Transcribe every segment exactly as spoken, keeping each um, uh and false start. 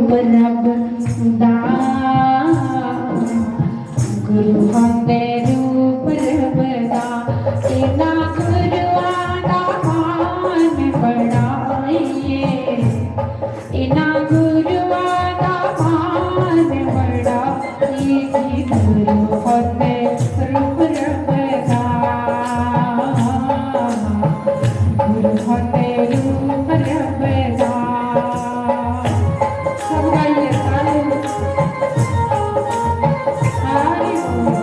रब दा, गुरु होंदे रूप रब दा, इन्ना गुरुआं दा मान बढ़ाइए, इन्ना गुरुआं दा मान बढ़ाइए, गुरु होंदे रूप रब दा। गुरु होंदे रूप रब दा। सब गाइए, ताली। हरि बोल।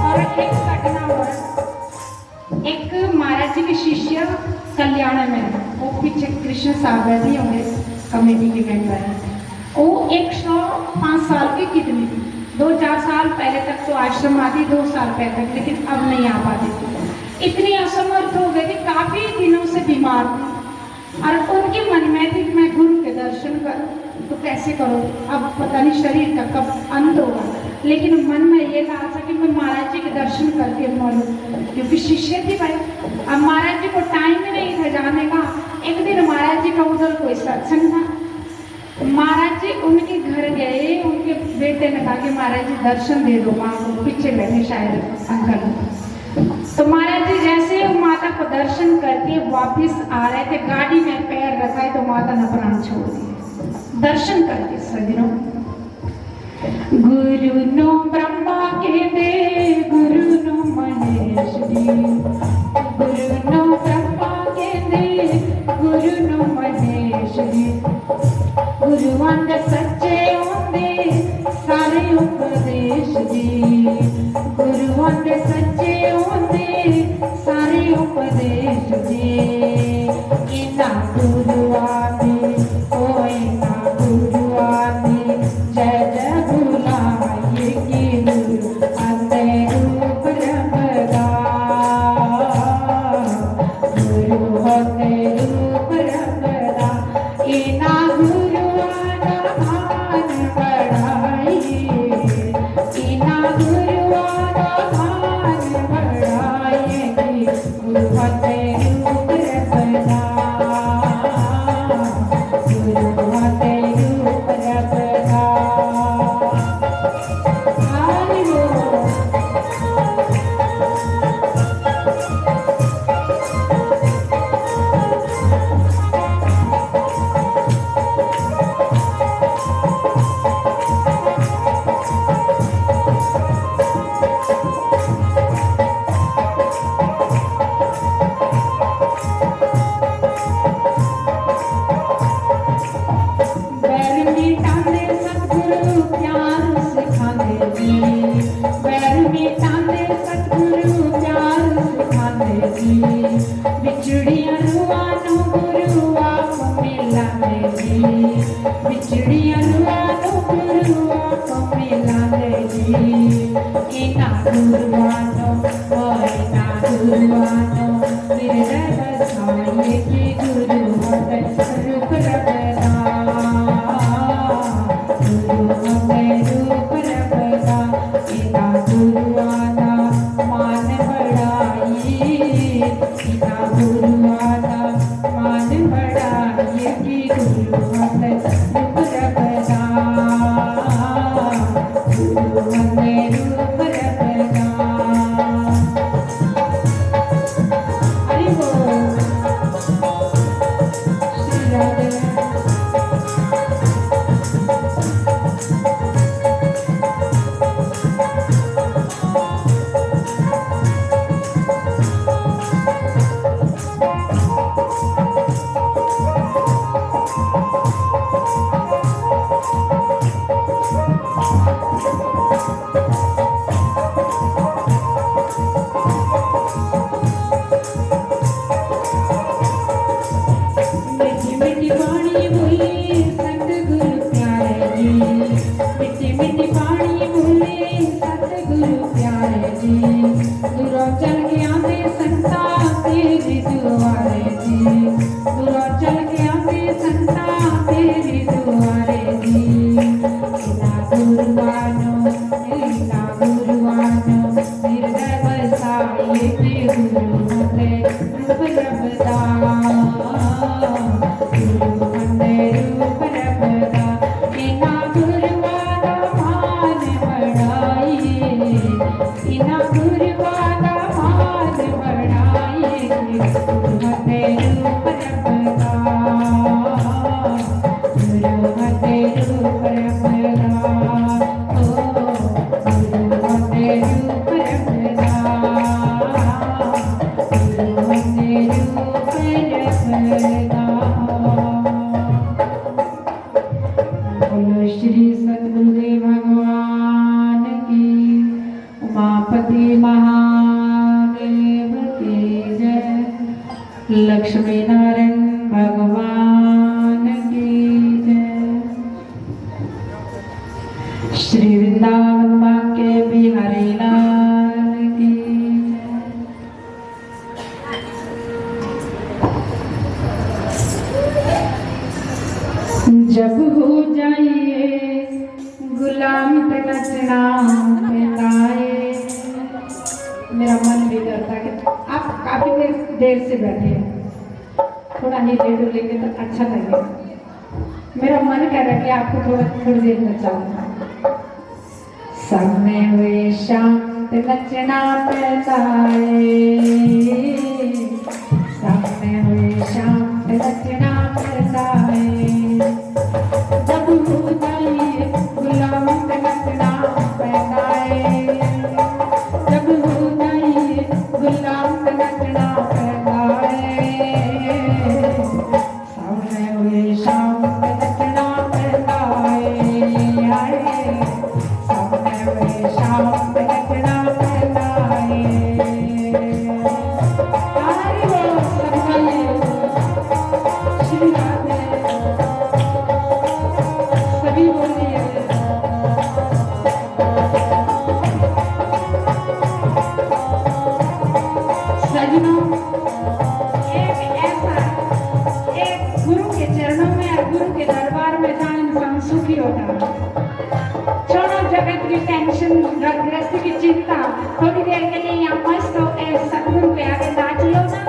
और एक घटना और, एक महाराज जी के शिष्य कल्याण में, वो पीछे कृष्ण सागर जी होंगे, कमेटी के मेंबर हैं। वो एक सौ पाँच साल की किडनी, दो चार साल पहले तक तो आश्रम आती, दो साल पहले तक, लेकिन अब नहीं आ पाती थी। इतनी असमर्थ हो गई थी, काफी दिनों से बीमार थी। और उनके मन में थी कि मैं गुरु के दर्शन करूं, तो कैसे करूं, अब पता नहीं शरीर का कब अंत होगा, लेकिन मन में ये लालसा कि मैं महाराज जी के दर्शन करके मरूं, क्योंकि शिष्य थी भाई। अब महाराज जी को टाइम ही नहीं था जाने का। एक दिन महाराज जी का उधर कोई सत्संग था, महाराज जी उनके घर गए, उनके बेटे ने कहा कि महाराज जी दर्शन दे दो माँ को, पीछे बैठे शायद अंकल। तो महाराज जी जैसे ही वो माता को दर्शन करके वापस आ रहे थे, गाड़ी में पैर रखा है तो माता ने प्राण छोड़ दिए दर्शन करके। सज्जनों, गुरु नो ब्रह्मा कहते, गुरु नो महेश जी, गुरु नो ब्रह्मा कहते, गुरु नो महेश जी। गुरुआं दे सच्चे होंदे सारे उपदेश जी, गुरुआं दे सच्चे होंदे सारे उपदेश जी। इन्ना गुरुआं दी, ओ इन्ना गुरुआं दी, जय जय बुलाइए कि गुरु आंदे रूप रंग दा। गुरु होंदे रूप रंग दा, इना गुरुआ दा मान बढ़ाइए, इना गुरुआ दा मान बढ़ाइए। गुरु होंदे रूप रंग दा, गुरु होंदे रूप रंग दा। हरि बोल। बैर मिटांदे सतगुरु प्यार सिखांदे जी, बैर मिटांदे सतगुरु प्यार सिखांदे जी। बिछड़ियां रूहां नू गुरु आप मिलांदे जी, बिछड़ियां रूहां नू गुरु आप मिलांदे जी। इना गुरुआं नू, ओ इना गुरुआं नू, मेरे बसाए की गुरु होंदे रूप रंग दा, गुरु होंदे रूप रंग दा, इना गुरुआं दा मान बढ़ाइए, इना गुरुआं दा मान बढ़ाइए कि गुरु होंदे रूप रंग दा, गुरु होंदे रूप रंग दा। हरि बोल। श्री राधे। बोलो श्री सतगुरुदेव भगवान की, उमापति महादेव की जय, लक्ष्मी नारायण भगवान की जय, श्री वृंदावन बांके बिहारी लाल की जय। जब हो जाइए गुलाम ते नचना पैंदा है। मेरा मन भी करता है कि आप काफी देर, देर से बैठे हैं, थोड़ा ही लेट हो लेंगे तो अच्छा लगेगा। मेरा मन कर रहा है कि आपको थोड़ा, थोड़ी देर नचाऊं। सामने हुए शांत नचना पैंदा है, सामने हुए शांत नचना पैंदा है। जब हो जाइए गुलाम नचना पैंदा है, जब हो जाइए गुलाम नचना पैंदा है। सामने हुए शाम पे नचना पैंदा है, हाय। सामने हुए शाम पे नचना पैंदा है। हरि बोल, सबका ये श्री राधे। सभी बोलिए। सजनों, एक ऐसा, एक गुरु के चरणों में और गुरु के दरबार में जहाँ इंसान सुखी होता है। छोड़ो जगत की टेंशन, घर गृहस्थी की चिंता, थोड़ी देर के लिए यहाँ मस्त होके सतगुरु के आगे नाच लो ना।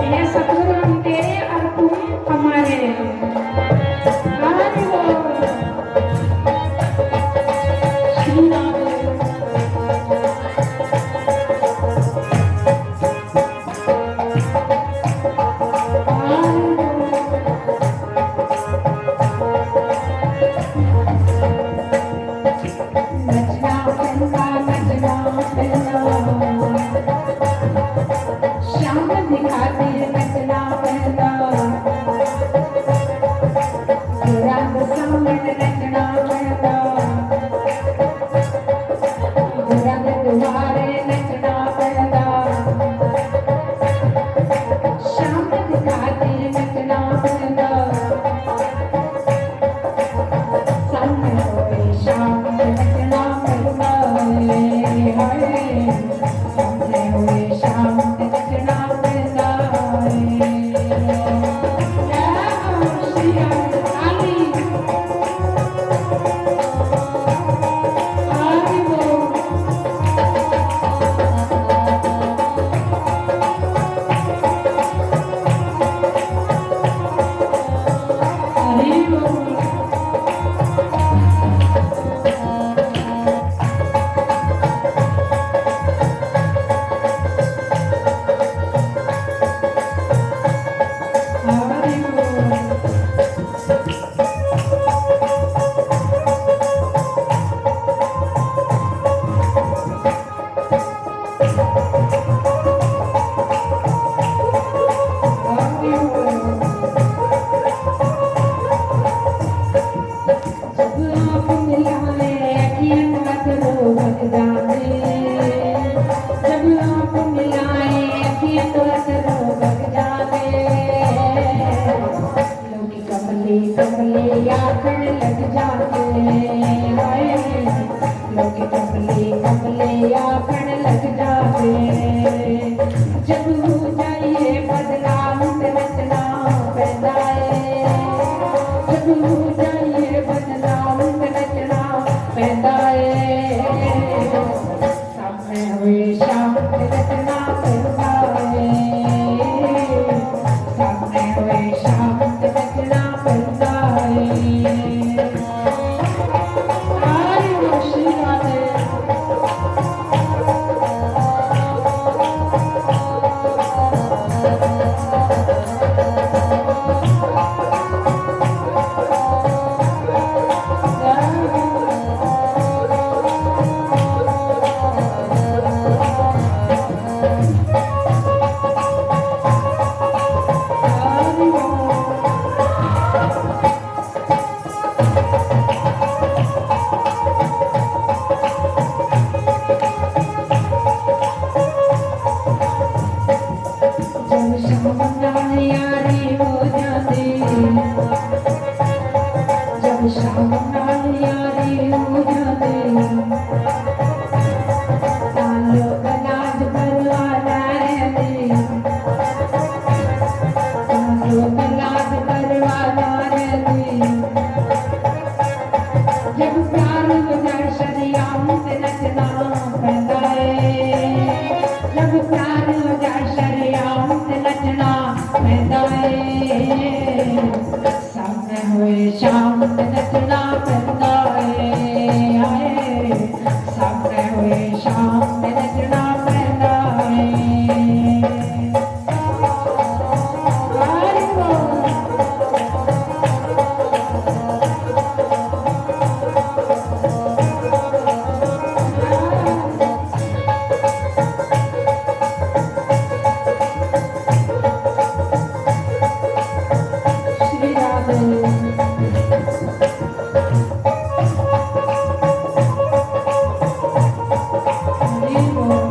ये सतगुरु हम तेरे और तुम हमारे। हरि बोल। श्री राम। नचना पैंदा, नचना पैंदा, शाम दिखा दी नचना पैंदा, रंग सामने नचना पैंदा, रंग दुआरे नचना पैंदा, शाम दिखा दी नचना पैंदा। कमली कमली आखण लग जाते, हाय। लोग कमली कमली आखण लग जाते। जब हो जाइए बदनाम ते नचना पैंदा है, जब हो जाइए बदनाम ते नचना पैंदा है। सामने हुए शांत रचना पैंदा है, सामने हुए शांत रचना पैंदा है। हरि बोल श्री राधे। शाम नाल यारी हो जाती, ताल्लुक नाज परवाना रे दी, ताल्लुक नाज परवाना रे दी। जब प्यार हो जाए शरियाम ते नचना पैंदा है, जब प्यार हो जाए शरियाम ते नचना पैंदा है। सामने होए शाम ते नचना पैंदा रे, हाय। सामने होए शाम ते नचना पैंदा रे। हरि बोल। श्री राधे। हरि बोल।